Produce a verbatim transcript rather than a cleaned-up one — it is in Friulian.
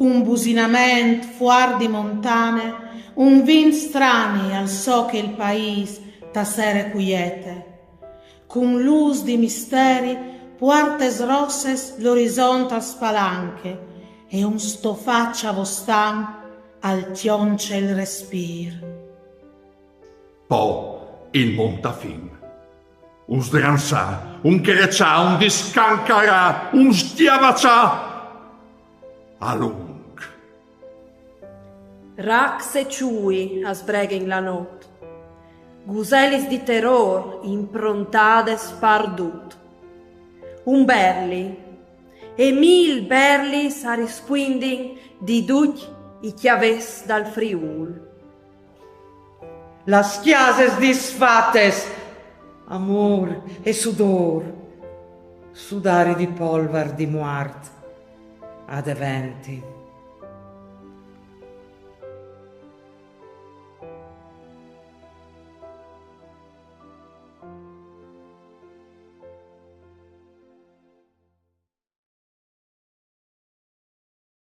Cun businament fuart di montane, un vint strani al soche il paîs ta sere cuiete. Cun lûs di misteri, puartes rosses l'orisont al spalanche e un stofà chavostan al cjonce il respîr. Po il montafin. Un sdransà, un creccià, un discancarà, un schiavaccià. A lunc. Racs e chui a sbreghin la not. Guselis di terôr improntades pardut. Un berli e mil berlis a rispuindin di ducj i chavets dal Friûl. Las cjases disfates, amôr e sudôr, sudari di polvar di muart a deventin.